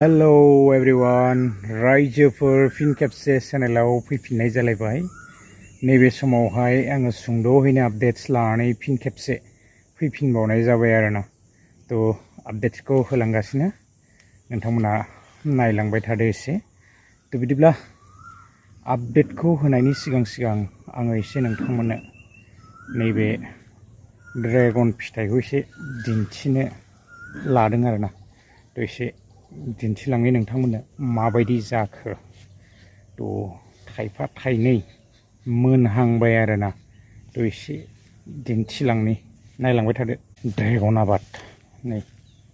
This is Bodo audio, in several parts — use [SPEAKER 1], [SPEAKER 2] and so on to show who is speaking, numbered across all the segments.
[SPEAKER 1] Hello everyone, रायजोफोर फिन खेबसे चेनेलाव फैफिननाय जालायबाय। नैबे समावहाय आङो सुंद'हैनो आपडेट्स लानानै फिन खेबसे फैफिनबावनाय जाबाय आरोना। आपडेट्सखौ होलांगासिनो नोंथांमोना नायलांबाय थादो एसे। बिदिब्ला आपडेटखौ होनायनि सिगां आङो एसे नोंथांमोननो नैबे ड्रेगन फिथाइखौ एसे दिन्थिनो लादों आरोना। एसे दिन्थिलांनो नोंथांमोननो माबायदि जाखो। थाइफा थाइनै मोनहांबाय आरोना। एसे दिन्थिलांनि नायलांबाय थादो। ड्रेगन आबाद नै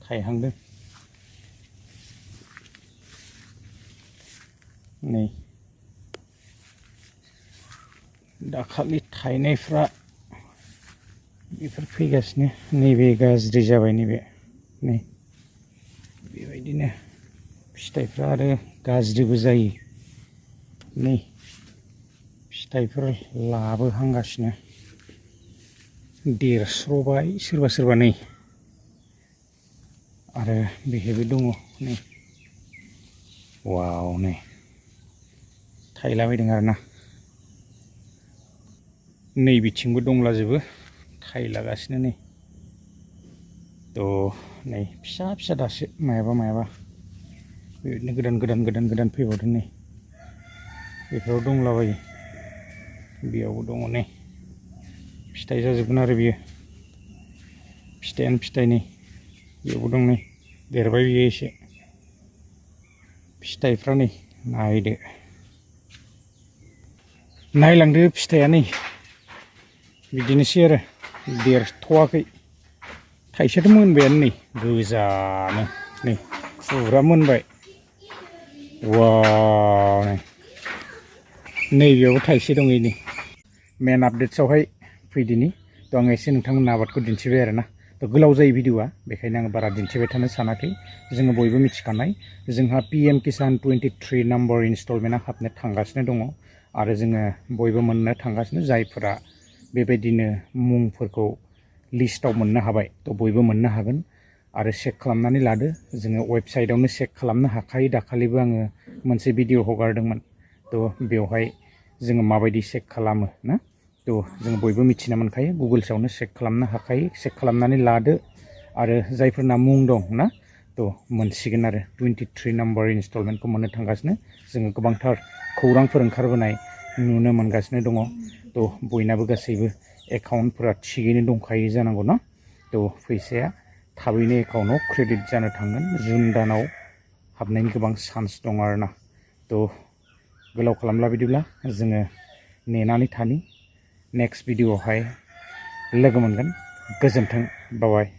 [SPEAKER 1] थाइहांदों। नै दाखालि थाइनायफ्रा बेफोर फैगासिनो। नैबे गाज्रि जाबाय। नैबे नै बेबायदिनो फिथाइफ्रा आरो गाज्रिबो जायो। नै फिथाइफोर लाबोहांगासिनो देरस्र'बाय सोरबा सोरबा नै आरो बेहायबो दङ नै वाव नै थाइलाबायदों आरोना। नै बिथिंबो दंलाजोबो थाइलागासिनो नै। नै फिसा फिसा दासो मायाबा बेबायदिनो गोदान फैबावदों नै। बेफोराव दंलाबायो। बेयावबो दङ नै फिथाइ जाजोबगोन आरो बियो फिथाइयानो फिथाइ नै बेयावबो दं नै देरबाय बियो एसे। फिथाइफ्रा नै नायदो नायलांदो फिथाइया नै बिदिनोसै आरो देरथ'वाखै। थाइसेयाथ' मोनबायानो नै गोजानो नै फुरा मोनबाय। वाव नैबेयावबो थाइसे दङ नै। मेन आपडेट्सआवहाय फैदिनि आङो एसे नोंथांमोननो आबादखौ दिन्थिबाय आरोना। गोलाव जायो भिडिअआ, बेखायनो आङो बारा दिन्थिबाय थानो सानाखै। जोङो बयबो मिथिखानाय जोंहा PM किसान 23 नाम्बार इनस्टलमेन्टआ हाबनो थांगासिनो दङ आरो जोङो बयबो मोननो थांगासिनो। जायफोरा बेबायदिनो मुंफोरखौ लिस्टआव मोननो हाबाय बयबो मोननो हागोन। आरो चेक खालामनानै लादो। जोङो वेबसाइटआवनो चेक खालामनो हाखायो। दाखालिबो आङो मोनसे भिडिअ हगारदोंमोन। बेवहाय जोङो माबायदि चेक खालामो ना। जों बयबो मिथिना मोनखायो। गुगोल्सआवनो चेक खालामनो हाखायो। चेक खालामनानै लादो। आरो जायफोरना मुं दं ना मोनसिगोन आरो 23 नाम्बार इनस्टलमेन्टखौ मोननो थांगासिनो। जोङो गोबांथार खौरांफोर ओंखारबोनाय नुनो मोनगासिनो दङ। बयनाबो गासैबो एकाउन्टफोरा थिगैनो दंखायो जानांगौ ना। फैसाया थाबैनो एकाउन्टआव क्रेडिट जानो थांगोन। जुन दानाव हाबनायनि गोबां चान्स दं आरोना। गोलाव खालामला बिदिब्ला जोङो नेनानै थानि नेक्स्ट भिडिअआवहाय लोगो मोनगोन। गोजोन्थों। बाय बाय।